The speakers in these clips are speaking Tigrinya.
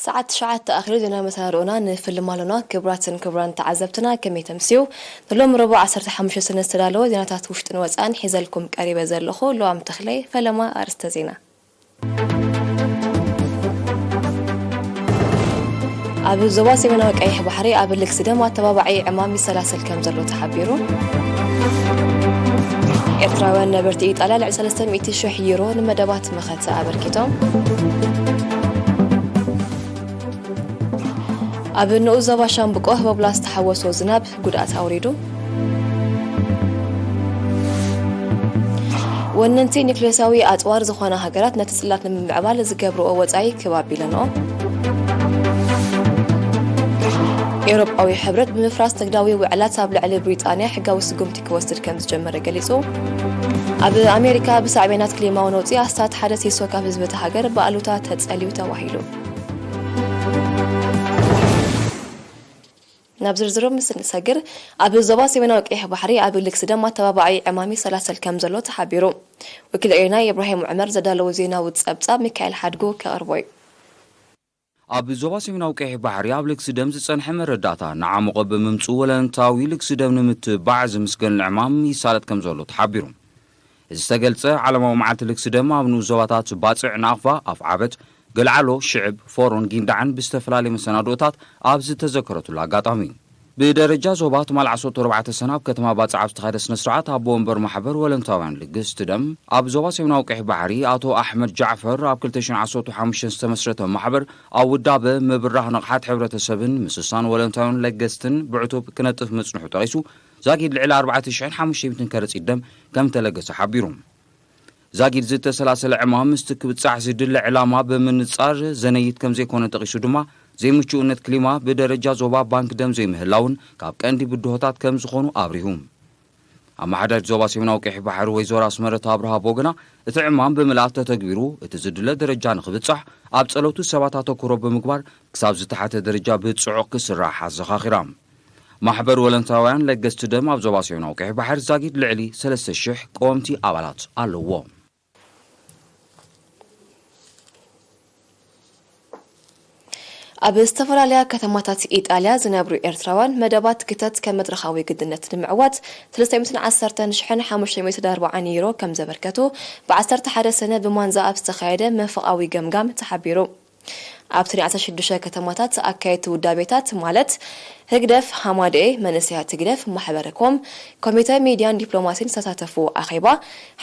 ሰዓት ትሽዓተ ኣኺሉ ዜና መሰናድኦና ንፍልም ኣሎና። ክቡራትን ክቡራን ተዓዘብትና ከመይ ተምስዩ? ንሎም ረቡዕ ዓሰርተ ሓሙሽተ ሰነ ዝተዳለወ ዜናታት ውሽጥን ወጻእን ሒዘልኩም ቀሪበ ዘለኹ ሎኣም ተኽለይ። ፈለማ ኣርእስተ ዜና። ኣብ ዞባ ሰሜናዊ ቀይሕ ባሕሪ ኣብ ልግሲ ደም ኣተባባዒ ዕማም ይሰላሰል ከም ዘሎ ተሓቢሩ። ኤርትራውያን ነበርቲ ኢጣልያ ልዕሊ ሰለስተ ሚእቲ ሽሕ ዩሮ ንመደባት መኸተ ኣበርኪቶም። ኣብ ንኡስ ዞባ ሻምብቆ ህቦብላ ዝተሓወሶ ዝናብ ጉድኣት ኣውሪዱ። ወነንቲ ኒውክሌሳዊ ኣጽዋር ዝኾና ሃገራት ነቲ ጽላት ንምምዕባል ዝገብርኦ ወጻኢ ክብ ኣቢለንኦ። ኤውሮጳዊ ሕብረት ብምፍራስ ንግዳዊ ውዕላት ኣብ ልዕሊ ብሪጣንያ ሕጋዊ ስጉምቲ ክወስድ ከም ዝጀመረ ገሊጹ። ኣብ ኣሜሪካ ብሳዕቤናት ክሊማዊ ነውጺ ኣስታት ሓደ ሲሶ ካብ ህዝቢ እታ ሃገር ብኣሉታ ተጸልዩ ተባሂሉ። ናብ ዝርዝሩ ምስ እንሰግር፣ ኣብ ዞባ ሰሜናዊ ቀይሕ ባሕሪ ኣብ ልግሲ ደም ኣተባባዒ ዕማም ይሰላሰል ከም ዘሎ ተሓቢሩ። ወኪል ኤሪና ኢብራሂም ዑመር ዘዳለዎ ዜናዊ ጸብጻብ ሚካኤል ሓድጉ ከቕርቦ እዩ። ኣብ ዞባ ሰሜናዊ ቀይሕ ባሕሪ ኣብ ልግሲ ደም ዝጸንሐ መረዳእታ እናዓሞቐ ብምምጽኡ ወለንታዊ ልግሲ ደም ንምትባዕ ዝምስገን ዕማም ይሳለጥ ከም ዘሎ ተሓቢሩ። እዚ ዝተገልጸ ዓለማዊ መዓልቲ ልግሲ ደም ኣብ ንኡስ ዞባታት ባጽዕ፣ ናቕፋ፣ ኣፍዓበት፣ ገልዓሎ፣ ሽዕብ፣ ፎሮን ጊንዳዕን ብዝተፈላለየ መሰናድኦታት ኣብ ዝተዘከረትሉ ኣጋጣሚ እዩ። ብደረጃ ዞባ ትማል ዓሰርተ ኣርባዕተ ሰነ ኣብ ከተማ ባጽዕ ኣብ ዝተኻየደ ስነ ስርዓት ኣቦ ወንበር ማሕበር ወለንታውያን ልግስቲ ደም ኣብ ዞባ ሰሜናዊ ቀይሕ ባሕሪ ኣቶ ኣሕመድ ጃዕፈር ኣብ ክልተ ሽሕን ዓሰርተ ሓሙሽተን ዝተመስረተ ማሕበር ኣብ ውዳበ ምብራህ ንቕሓት ሕብረተሰብን ምስሳን ወለንታውያን ለገስትን ብዕቱብ ክነጥፍ ምጽንሑ ጠቒሱ ዛጊድ ልዕሊ ኣርባዕተ ሽሕን ሓሙሽተ ሚእትን ከረጺት ደም ከም ተለገሰ ሓቢሩ። ዛጊድ ዝተሰላሰለ ዕማም ምስቲ ክብጻሕ ዝድለ ዕላማ ብምንጻር ዘነይት ከም ዘይኮነ ጠቒሱ ድማ ዘይምቹእነት ክሊማ ብደረጃ ዞባ ባንክ ደም ዘይምህላውን ካብ ቀንዲ ብድሆታት ከም ዝኾኑ ኣብሪሁ። ኣመሓዳሪት ዞባ ሰሜናዊ ቀይሕ ባሕሪ ወይዘሮ ኣስመረት ኣብርሃ ብወገና እቲ ዕማም ብምልኣት ተተግቢሩ እቲ ዝድለ ደረጃ ንክብጻሕ ኣብ ጸለውቲ ሰባት ኣተኩሮ ብምግባር ክሳብ ዝተሓተ ደረጃ ብጽዑቕ ክስራሕ ኣዘኻኺራ። ማሕበር ወለንታውያን ለገስቲ ደም ኣብ ዞባ ሰሜናዊ ቀይሕ ባሕሪ ዛጊድ ልዕሊ ሰለስተ ሽሕ ቀወምቲ ኣባላት ኣለዎ። ኣብ ዝተፈላለያ ከተማታት ኢጣልያ ዝነብሩ ኤርትራውያን መደባት ክተት ከም መድረኻዊ ግድነት ንምዕዋት ሰለስተ ሚእትን ዓሰርተ ሽሕን ሓሙሽተ ሚእትን ኣርባዓን ዩሮ ከም ዘበርከቱ ብዓሰርተ ሓደ ሰነ ብማንዛ ኣብ ዝተኻየደ መንፈቓዊ ገምጋም ተሓቢሩ። ኣብቲ ናይ ዓሰርተ ሽዱሽተ ከተማታት ኣካየድቲ ውዳቤታት ማለት ህግደፍ፣ ሃማደኤ፣ መንእሰያት ህግደፍ፣ ማሕበረ ኮም፣ ኮሚተ ሚድያን ዲፕሎማሲን ዝተሳተፉ ኣኼባ፣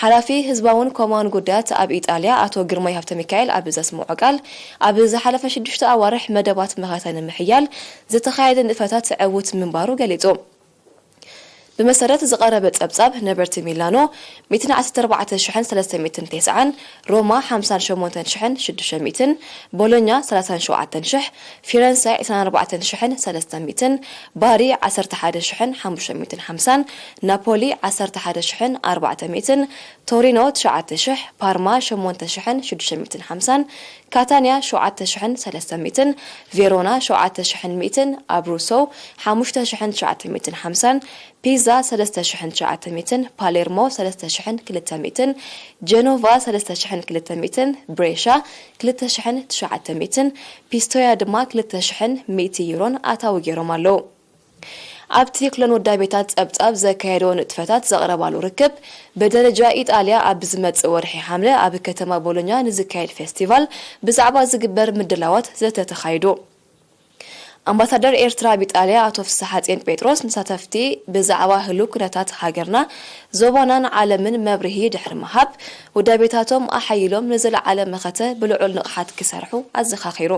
ሓላፊ ህዝባውን ኮማውን ጉዳያት ኣብ ኢጣልያ ኣቶ ግርማይ ሃብተሚካኤል ኣብ ዘስምዖ ቃል፣ ኣብ ዝሓለፈ ሽዱሽተ ኣዋርሕ መደባት መኸተ ንምሕያል ዝተኻየደ ንጥፈታት ዕዉት ምንባሩ ገሊጹ። ብመሰረት ዝቐረበ ጸብጻብ፣ ነበርቲ ሚላኖ ሚእትን ዓሰርተ ኣርባዕተ ሽሕን ሰለስተ ሚእትን ተስዓን፣ ሮማ ሓምሳን ሸሞንተን ሽሕን ሽዱሽተ ሚእትን፣ ቦሎኛ ሰላሳን ሸውዓተን ሽሕ፣ ፊረንሳይ ዕስራን ኣርባዕተን ሽሕን ሰለስተ ሚእትን፣ ባሪ ዓሰርተ ሓደ ሽሕን ሓሙሽተ ሚእትን ሓምሳን፣ ናፖሊ ዓሰርተ ሓደ ሽሕን ኣርባዕተ ሚእትን፣ ቶሪኖ ትሽዓተ ሽሕ፣ ፓርማ ሸሞንተ ሽሕን ሽዱሽተ ሚእትን ሓምሳን፣ ካታንያ ሸውዓተ ሽሕን ሰለስተ ሚእትን፣ ቬሮና ሸውዓተ ሽሕን ሚእትን፣ ኣብሩሶ ሓሙሽተ ሽሕን ትሽዓተ ሚእትን ሓምሳን፣ ፒዛ ሰለስተ ሽሕን ትሽዓተ ሚእትን፣ ፓሌርሞ ሰለስተ ሽሕን ክልተ ሚእትን፣ ጀኖቫ ሰለስተ ሽሕን ክልተ ሚእትን፣ ብሬሻ ክልተ ሽሕን ትሽዓተ ሚእትን፣ ፒስቶያ ድማ ክልተ ሽሕን ሚእቲ ዩሮን ኣታዊ ገይሮም ኣለዉ። ኣብቲ ክሎን ውዳቤታት ጸብጻብ ዘካየዶ ንጥፈታት ዘቕረባሉ ርክብ፣ ብደረጃ ኢጣልያ ኣብ ዝመጽእ ወርሒ ሓምለ ኣብ ከተማ ቦሎኛ ንዝካየድ ፌስቲቫል ብዛዕባ ዝግበር ምድላዋት ዘተ ተኻይዱ። ኣምባሳደር ኤርትራ ኣብ ኢጣልያ ኣቶ ፍስሓጽዮን ጴጥሮስ ንሳተፍቲ ብዛዕባ ህሉው ኩነታት ሃገርና፣ ዞባናን ዓለምን መብርሂ ድሕሪ ምሃብ፣ ውዳቤታቶም ኣሓይሎም ንዝለዓለ መኸተ ብልዑል ንቕሓት ክሰርሑ ኣዘኻኺሩ።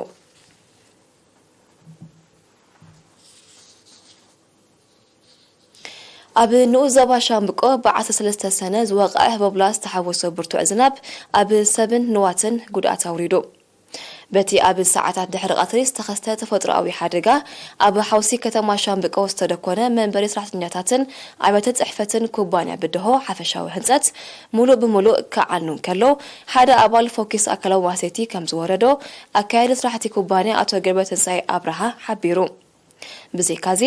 ኣብ ንኡስ ዞባ ሻምብቆ ብዓሰርተ ሰለስተ ሰነ ዝወቕዐ ህቦብላ ዝተሓወሶ ብርቱዕ ዝናብ ኣብ ሰብን ንዋትን ጉድኣት ኣውሪዱ። በቲ ኣብ ሰዓታት ድሕሪ ቀትሪ ዝተኸስተ ተፈጥሮኣዊ ሓደጋ፣ ኣብ ሓውሲ ከተማ ሻምብቆ ዝተደኮነ መንበሪ ሰራሕተኛታትን ኣብያተ ጽሕፈትን ኩባንያ ብድሆ ሓፈሻዊ ህንጸት ሙሉእ ብሙሉእ ክዓኑ እንከሎ፣ ሓደ ኣባል ፎኪስ ኣካላዊ ማህሰይቲ ከም ዝወረዶ ኣካያዲ ስራሕቲ ኩባንያ ኣቶ ገብረትንሳኤ ኣብርሃ ሓቢሩ። ብዘይካዚ፣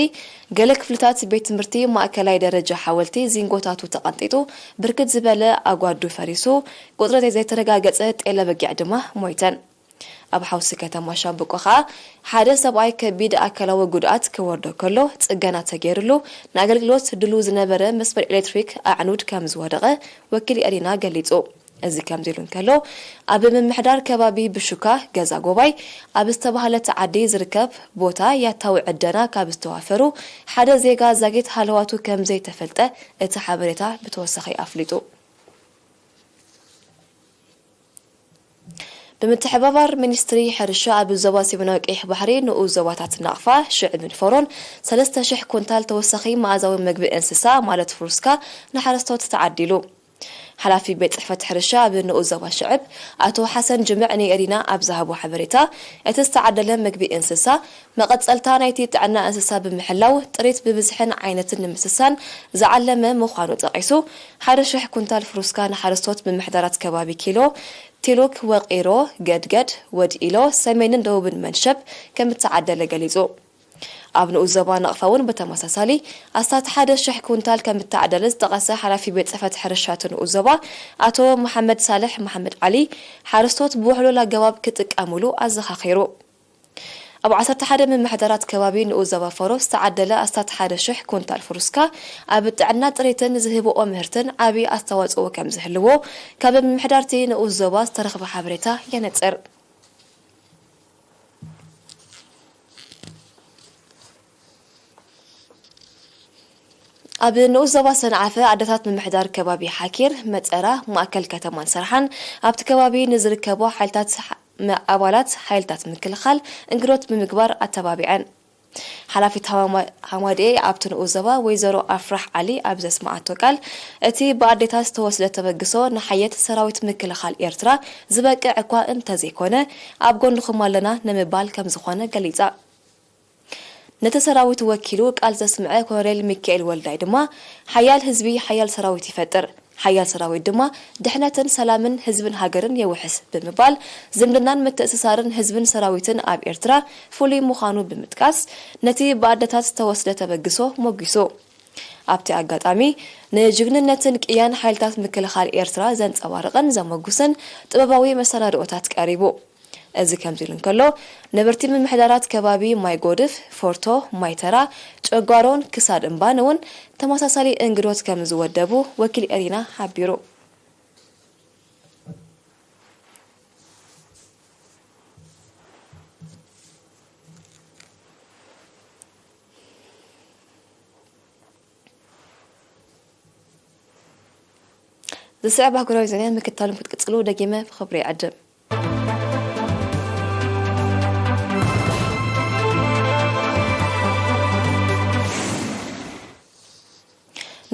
ገለ ክፍልታት ቤት ትምህርቲ ማእከላይ ደረጃ ሓወልቲ ዚንጎታቱ ተቐንጢጡ፣ ብርክት ዝበለ ኣጓዱ ፈሪሱ፣ ቁጽሪ ዘይተረጋገጸ ጤለ በጊዕ ድማ ሞይተን። ኣብ ሓውሲ ከተማ ሻምብቆ ከኣ ሓደ ሰብኣይ ከቢድ ኣካላዊ ጉድኣት ክወርዶ ከሎ ጽገና ተገይርሉ ንኣገልግሎት ድሉ ዝነበረ መስመር ኤሌክትሪክ ኣዕኑድ ከም ዝወደቐ ወኪል ኤሪና ገሊጹ። እዚ ከምዚ ኢሉ እንከሎ፣ ኣብ ምምሕዳር ከባቢ ብሹካ ገዛ ጎባይ ኣብ ዝተባህለት ዓዲ ዝርከብ ቦታ ያታዊ ዕደና ካብ ዝተዋፈሩ ሓደ ዜጋ ዛጊት ሃለዋቱ ከም ዘይተፈልጠ እቲ ሓበሬታ ብተወሳኺ ኣፍሊጡ። ብምትሕብባር ሚኒስትሪ ሕርሻ ኣብ ዞባ ሰሜናዊ ቀይሕ ባሕሪ ንኡስ ዞባታት ናቕፋ፣ ሽዕብን ፎሮን ሰለስተ ሽሕ ኩንታል ተወሳኺ መኣዛዊ መግቢ እንስሳ ማለት ፍሩስካ ንሓረስቶት ተዓዲሉ። ሓላፊ ቤት ጽሕፈት ሕርሻ ኣብ ንኡስ ዞባ ሽዕብ ኣቶ ሓሰን ጅምዕ ንኤሪና ኣብ ዝሃቦ ሓበሬታ፣ እቲ ዝተዓደለ መግቢ እንስሳ መቐጸልታ ናይቲ ጥዕና እንስሳ ብምሕላው ጥሪት ብብዝሕን ዓይነትን ንምስሳን ዝዓለመ ምዃኑ ጠቒሱ፣ ሓደ ሽሕ ኩንታል ፍሩስካ ንሓረስቶት ብምሕዳራት ከባቢ ኪሎ፣ ቲሉክ፣ ወቒሮ፣ ገድገድ፣ ወድኢሎ፣ ሰሜንን ደቡብን መንሸብ ከም እተዓደለ ገሊጹ። ኣብ ንኡስ ዞባ ናቕፋ እውን ብተመሳሳሊ ኣስታት ሓደ ሽሕ ኩንታል ከም እተዓደለ ዝጠቐሰ ሓላፊ ቤት ጽሕፈት ሕርሻ እቲ ንኡስ ዞባ ኣቶ መሓመድ ሳልሕ መሓመድ ዓሊ፣ ሓረስቶት ብውሕሉል ኣገባብ ክጥቀሙሉ ኣዘኻኺሩ። ኣብ ዓሰርተ ሓደ ምምሕዳራት ከባቢ ንኡስ ዞባ ፎሮ ዝተዓደለ ኣስታት ሓደ ሽሕ ኩንታል ፍሩስካ ኣብ ጥዕና ጥሪትን ዝህብኦ ምህርትን ዓቢ ኣስተዋጽኦ ከም ዝህልዎ ካብ ምምሕዳርቲ ንኡስ ዞባ ዝተረኽበ ሓበሬታ የነጽር። ኣብ ንኡስ ዞባ ሰንዓፈ ኣደታት ምምሕዳር ከባቢ ሓኪር፣ መጸራ፣ ማእከል ከተማን ሰርሓን ኣብቲ ከባቢ ንዝርከቦ ሓይልታት መ-፣ ኣባላት ሓይልታት ምክልኻል እንግዶት ብምግባር ኣተባቢዐን። ሓላፊት ሃማ-፣ ሃማድኤ ኣብቲ ንኡስ ዞባ ወይዘሮ ኣፍራሕ ዓሊ ኣብ ዘስመዓቶ ቃል፣ እቲ ብኣዴታት ዝተወስደ ተበግሶ ንሓየት ሰራዊት ምክልኻል ኤርትራ ዝበቅዕ እኳ እንተዘይኮነ፣ ኣብ ጎንኹም ኣለና ንምባል ከም ዝኾነ ገሊጻ። ነቲ ሰራዊት ወኪሉ ቃል ዘስምዐ ኮሎኔል ሚካኤል ወልዳይ ድማ፣ ሓያል ህዝቢ ሓያል ሰራዊት ይፈጥር፣ ሓያል ሰራዊት ድማ ድሕነትን ሰላምን ህዝብን ሃገርን የውሕስ ብምባል፣ ዝምድናን ምትእስሳርን ህዝብን ሰራዊትን ኣብ ኤርትራ ፍሉይ ምዃኑ ብምጥቃስ፣ ነቲ ብኣደታት ዝተወስደ ተበግሶ ሞጒሱ። ኣብቲ ኣጋጣሚ፣ ንጅግንነትን ቅያን ሓይልታት ምክልኻል ኤርትራ ዘንጸባርቕን ዘመጉስን ጥበባዊ መሰናድኦታት ቀሪቡ። እዚ ከምዚ ኢሉ እንከሎ፣ ነበርቲ ምምሕዳራት ከባቢ ማይ ጎድፍ፣ ፎርቶ፣ ማይ ተራ፣ ጨጓሮን ክሳድ እምባን እውን ተመሳሳሊ እንግዶት ከም ዝወደቡ ወኪል ኤሪና ሓቢሩ። ዝስዕብ ኣህጉራዊ ዜና ምክትታሎም ክትቅጽሉ ደጊመ ብኽብሪ ይዕድም።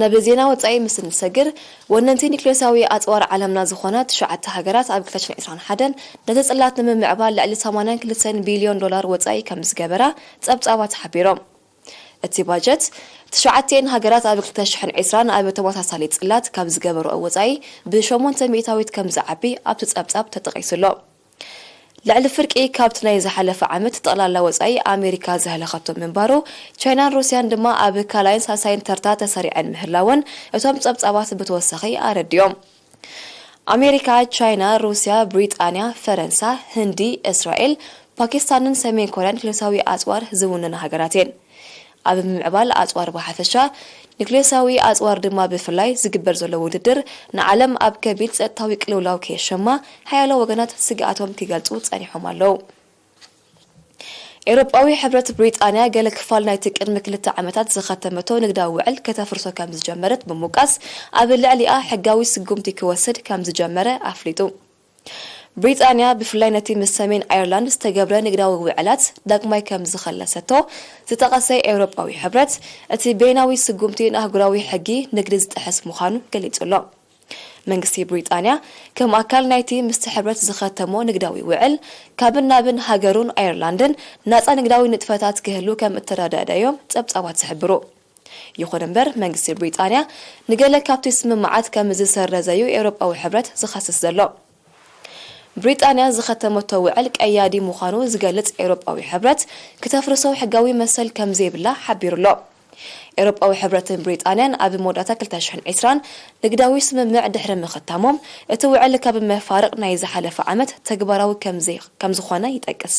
ናብ ዜና ወጻኢ ምስ እንሰግር፣ ወነንቲ ኒክሌሳዊ ኣጽዋር ዓለምና ዝኾና ትሽዓተ ሃገራት ኣብ ክልተ ሽሕን ዕስራን ሓደን ነቲ ጽላት ንምምዕባል ልዕሊ ሰማንያን ክልተን ቢልዮን ዶላር ወጻኢ ከም ዝገበራ ጸብጻባት ሓቢሮም። እቲ ባጀት፣ ትሽዓቲኤን ሃገራት ኣብ ክልተ ሽሕን ዕስራን ኣብ ተመሳሳሊ ጽላት ካብ ዝገበርኦ ወጻኢ ብሸሞንተ ሚእታዊት ከም ዝዓቢ ኣብቲ ጸብጻብ ተጠቒሱ ኣሎ። ልዕሊ ፍርቂ ካብቲ ናይ ዝሓለፈ ዓመት ጠቕላላ ወጻኢ ኣሜሪካ ዘህለኸቶ ምንባሩ፣ ቻይናን ሩስያን ድማ ኣብ ካልኣይን ሳልሳይን ተርታ ተሰሪዐን ምህላወን እቶም ጸብጻባት ብተወሳኺ ኣረዲኦም። ኣሜሪካ፣ ቻይና፣ ሩስያ፣ ብሪጣንያ፣ ፈረንሳ፣ ህንዲ፣ እስራኤል፣ ፓኪስታንን ሰሜን ኮርያን ኒክሌሳዊ ኣጽዋር ዝውንና ሃገራት እየን። ኣብ ምምዕባል ኣጽዋር ብሓፈሻ፣ ኒክሌሳዊ ኣጽዋር ድማ ብፍላይ ዝግበር ዘሎ ውድድር ንዓለም ኣብ ከቢድ ጸጥታዊ ቅልውላው ከየሸማ ሓያሎ ወገናት ስግኣቶም ክገልጹ ጸኒሖም ኣለዉ። ኤውሮጳዊ ሕብረት ብሪጣንያ ገለ ክፋል ናይቲ ቅድሚ ክልተ ዓመታት ዝኸተመቶ ንግዳዊ ውዕል ከተፍርሶ ከም ዝጀመረት ብምውቃስ፣ ኣብ ልዕሊኣ ሕጋዊ ስጉምቲ ክወስድ ከም ዝጀመረ ኣፍሊጡ። ብሪጣንያ ብፍላይ ነቲ ምስ ሰሜን ኣየርላንድ ዝተገብረ ንግዳዊ ውዕላት ዳግማይ ከም ዝኸለሰቶ ዝጠቐሰ ኤውሮጳዊ ሕብረት፣ እቲ በይናዊ ስጉምቲ ንኣህጉራዊ ሕጊ ንግዲ ዝጥሕስ ምዃኑ ገሊጹ ኣሎ። መንግስቲ ብሪጣንያ ከም ኣካል ናይቲ ምስቲ ሕብረት ዝኸተሞ ንግዳዊ ውዕል፣ ካብን ናብን ሃገሩን ኣየርላንድን ናጻ ንግዳዊ ንጥፈታት ክህሉ ከም እተረዳደዮም ጸብጻባት ዝሕብሩ። ይኹን እምበር፣ መንግስቲ ብሪጣንያ ንገለ ካብቲ ስምምዓት ከም ዝሰረዘዩ ኤውሮጳዊ ሕብረት ዝኸስስ ዘሎ። ብሪጣንያ ዝኸተመቶ ውዕል ቀያዲ ምዃኑ ዝገልጽ ኤውሮጳዊ ሕብረት፣ ክተፍርሶ ሕጋዊ መሰል ከም ዘይብላ ሓቢሩ ኣሎ። ኤውሮጳዊ ሕብረትን ብሪጣንያን ኣብ መወዳእታ ክልተ ሽሕን ዕስራን ንግዳዊ ስምምዕ ድሕሪ ምኽታሞም፣ እቲ ውዕል ካብ መፋርቕ ናይ ዝሓለፈ ዓመት ተግባራዊ ከም ዘይ-፣ ከም ዝኾነ ይጠቅስ።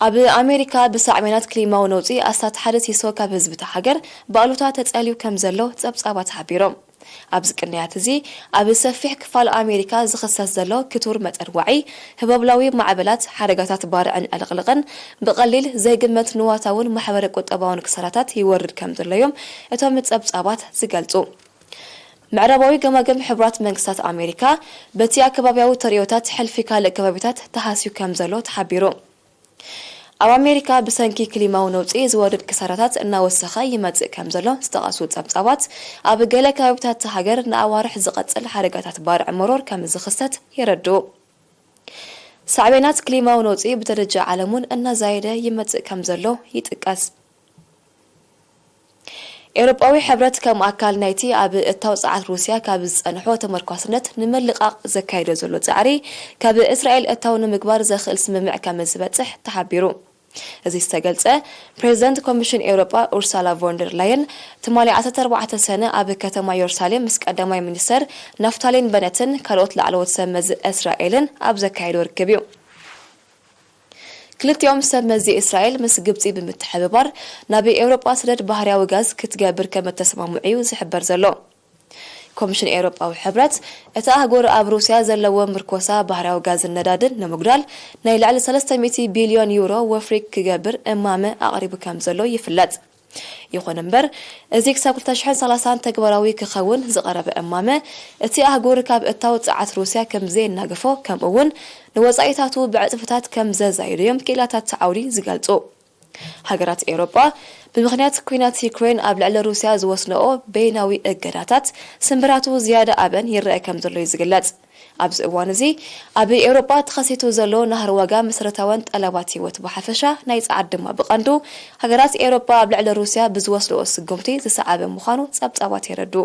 ኣብ ኣሜሪካ ብሳዕቤናት ክሊማዊ ነውጺ ኣስታት ሓደ ሲሶ ካብ ህዝቢ እታ ሃገር ብኣሉታ ተጸልዩ ከም ዘሎ ጸብጻባት ሓቢሮም። ኣብዚ ቅንያት እዚ፣ ኣብ ሰፊሕ ክፋል ኣሜሪካ ዝኽሰት ዘሎ ክቱር መጠን ዋዒ፣ ህቦብላዊ ማዕበላት፣ ሓደጋታት ባርዕን ዕልቕልቕን ብቐሊል ዘይግመት ንዋታውን ማሕበረ ቁጠባውን ክሳራታት ይወርድ ከም ዘሎ እዮም እቶም ጸብጻባት ዝገልጹ። ምዕራባዊ ገማግም ሕቡራት መንግስታት ኣሜሪካ በቲ ኣከባቢያዊ ተርእዮታት ሕልፊ ካልእ ከባቢታት ተሃስዩ ከም ዘሎ ተሓቢሩ። ኣብ ኣሜሪካ ብሰንኪ ክሊማዊ ነውጺ ዝወርድ ክሳራታት እናወሰኸ ይመጽእ ከም ዘሎ ዝጠቐሱ ጸብጻባት፣ ኣብ ገለ ከባቢታት እታ ሃገር ንኣዋርሕ ዝቐጽል ሓደጋታት ባርዕ መሮር ከም ዝኽሰት የረድኡ። ሳዕቤናት ክሊማዊ ነውጺ ብደረጃ ዓለም እውን እናዛየደ ይመጽእ ከም ዘሎ ይጥቀስ። ኤውሮጳዊ ሕብረት ከም ኣካል ናይቲ ኣብ እታው ጸዓት ሩስያ ካብ ዝጸንሖ ተመርኳስነት ንምልቃቕ ዘካየዶ ዘሎ ጻዕሪ፣ ካብ እስራኤል እታው ንምግባር ዘኽእል ስምምዕ ከም ዝበጽሕ ተሓቢሩ። እዚ ዝተገልጸ፣ ፕሬዚደንት ኮሚሽን ኤውሮጳ ኡርሳላ ቮንደር ላየን ትማሊ ዓሰርተ ኣርባዕተ ሰነ ኣብ ከተማ ዮሩሳሌም ምስ ቀዳማይ ሚኒስተር ናፍታሊን በነትን ካልኦት ላዕለዎት ሰብ መዚ እስራኤልን ኣብ ዘካየዶ ርክብ እዩ። ክልቲኦም ሰብ መዚ እስራኤል ምስ ግብጺ ብምትሕብባር ናብ ኤውሮጳ ሰደድ ባህርያዊ ጋዝ ክትገብር ከም እተስማምዑ እዩ ዝሕበር ዘሎ። ኮሚሽን ኤውሮጳዊ ሕብረት፣ እታ ኣህጉር ኣብ ሩስያ ዘለዎ ምርኮሳ ባህርያዊ ጋዝን ነዳድን ንምጉዳል ናይ ልዕሊ ሰለስተ ሚእቲ ቢልዮን ዩሮ ወፍሪ ክገብር እማመ ኣቕሪቡ ከም ዘሎ ይፍለጥ። ይኹን እምበር፣ እዚ ክሳብ ክልተ ሽሕን ሰላሳን ተግባራዊ ክኸውን ዝቐረበ እማመ፣ እቲ ኣህጉር ካብ እታው ጸዓት ሩስያ ከም ዘየናግፎ፣ ከምኡ እውን ንወጻኢታቱ ብዕጽፍታት ከም ዘዛይዶ እዮም ክኢላታት እቲ ዓውዲ ዝገልጹ። ሃገራት ኤውሮጳ፣ ብምኽንያት ኲናት ዩክሬን ኣብ ልዕሊ ሩስያ ዝወስንኦ በይናዊ እገዳታት፣ ስንብራቱ ዝያዳ ኣበን ይረአ ከም ዘሎ እዩ ዝግለጽ። ኣብዚ እዋን እዚ፣ ኣብ ኤውሮጳ ተኸሲቱ ዘሎ ናህሪ ዋጋ መሰረታውያን ጠለባት ህይወት ብሓፈሻ፣ ናይ ጸዓት ድማ ብቐንዱ፣ ሃገራት ኤውሮጳ ኣብ ልዕሊ ሩስያ ብዝወስድኦ ስጉምቲ ዝሰዓበ ምዃኑ ጸብጻባት የረድኡ።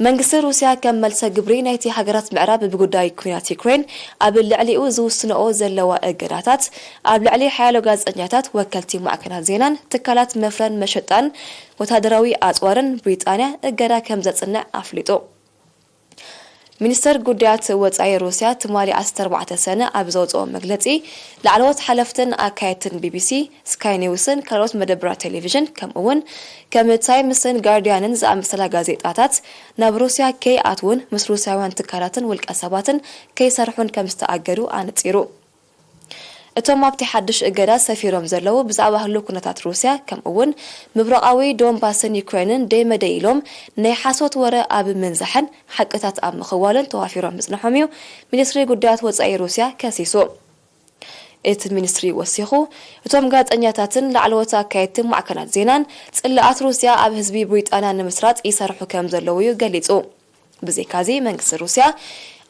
መንግስቲ ሩስያ ከም መልሰ ግብሪ ናይቲ ሃገራት ምዕራብ ብጉዳይ ኲናት ዩክሬን ኣብ ልዕሊኡ ዝውስንኦ ዘለዋ እገዳታት፣ ኣብ ልዕሊ ሓያሎ ጋዜጠኛታት፣ ወከልቲ ማዕከናት ዜናን ትካላት መፍረን መሸጣን ወታደራዊ ኣጽዋርን ብሪጣንያ እገዳ ከም ዘጽንዕ ኣፍሊጡ። ሚኒስተር ጉዳያት ወጻኢ ሩስያ ትማሊ ዓሰርተ ኣርባዕተ ሰነ ኣብ ዘውጽኦ መግለጺ፣ ላዕለዎት ሓለፍትን ኣካየድትን ቢቢሲ፣ ስካይ ኒውስን ካልኦት መደብራት ቴሌቪዥን፣ ከምኡ እውን ከም ታይምስን ጋርዲያንን ዝኣመሰላ ጋዜጣታት ናብ ሩስያ ከይኣትውን ምስ ሩስያውያን ትካላትን ውልቀ ሰባትን ከይሰርሑን ከም ዝተኣገዱ ኣነጺሩ። እቶም ኣብቲ ሓድሽ እገዳ ሰፊሮም ዘለዉ ብዛዕባ ህሉው ኩነታት ሩስያ፣ ከምኡ እውን ምብራቓዊ ዶንባስን ዩክሬንን ደይመደይ ኢሎም ናይ ሓሶት ወረ ኣብ ምንዛሕን ሓቅታት ኣብ ምኽዋልን ተዋፊሮም ምጽንሖም እዩ ሚኒስትሪ ጉዳያት ወጻኢ ሩስያ ከሲሱ። እቲ ሚኒስትሪ ወሲኹ፣ እቶም ጋዜጠኛታትን ላዕለዎት ኣካየድቲ ማዕከናት ዜናን ጽላኣት ሩስያ ኣብ ህዝቢ ብሪጣንያ ንምስራጽ ይሰርሑ ከም ዘለዉ እዩ ገሊጹ። ብዘይካዚ፣ መንግስቲ ሩስያ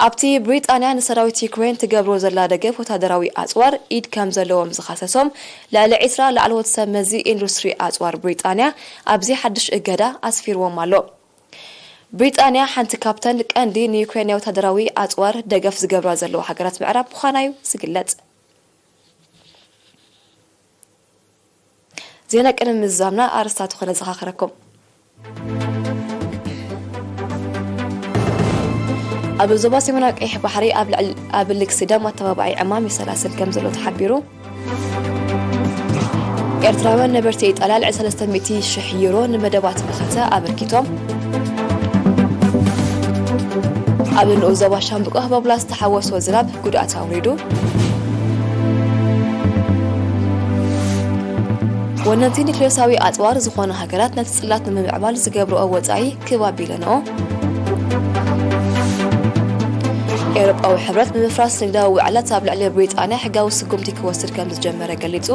ኣብቲ ብሪጣንያ ንሰራዊት ዩክሬን ትገብሮ ዘላ ደገፍ ወታደራዊ ኣጽዋር ኢድ ከም ዘለዎም ዝኸሰሶም ልዕሊ ዕስራ ላዕለዎት ሰብ መዚ ኢንዱስትሪ ኣጽዋር ብሪጣንያ ኣብዚ ሓድሽ እገዳ ኣስፊርዎም ኣሎ። ብሪጣንያ ሓንቲ ካብተን ቀንዲ ንዩክሬን ናይ ወታደራዊ ኣጽዋር ደገፍ ዝገብራ ዘለዋ ሃገራት ምዕራብ ምዃና እዩ ዝግለጽ። ዜና ቅድሚ ምዝዛምና ኣርእስታቱ ክነዘኻኽረኩም። ኣብ ዞባ ሰሜናዊ ቀይሕ ባሕሪ ኣብ ልዕል-፣ ኣብ ልግሲ ደም ኣተባባዒ ዕማም ይሰላስል ከም ዘሎ ተሓቢሩ። ኤርትራውያን ነበርቲ ኢጣልያ ልዕሊ ሰለስተ ሚእቲ ሽሕ ዩሮ ንመደባት መኸተ ኣበርኪቶም። ኣብ ንኡስ ዞባ ሻምብቆ ህቦብላ ዝተሓወሶ ዝናብ ጉድኣት ኣውሪዱ። ወነንቲ ኒክሌሳዊ ኣጽዋር ዝኾና ሃገራት ነቲ ጽላት ንምምዕባል ዝገብርኦ ወጻኢ ክብ ኣቢለንኦ። ኤውሮጳዊ ሕብረት ብምፍራስ ንግዳዊ ውዕላት ኣብ ልዕሊ ብሪጣንያ ሕጋዊ ስጉምቲ ክወስድ ከም ዝጀመረ ገሊጹ።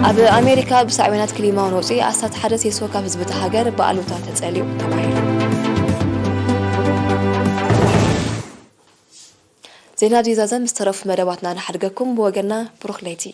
ኣብ ኣሜሪካ ብሳዕቤናት ክሊማዊ ነውጺ ኣስታት ሓደ ሴሶ ካብ ህዝቢ እታ ሃገር ብኣሉታ ተጸልዩ ተባሂሉ። ዜና ኣብዚ ዛዘም ዝተረፉ መደባትና ንሓድገኩም። ብወገንና ብሩኽ ለይቲ።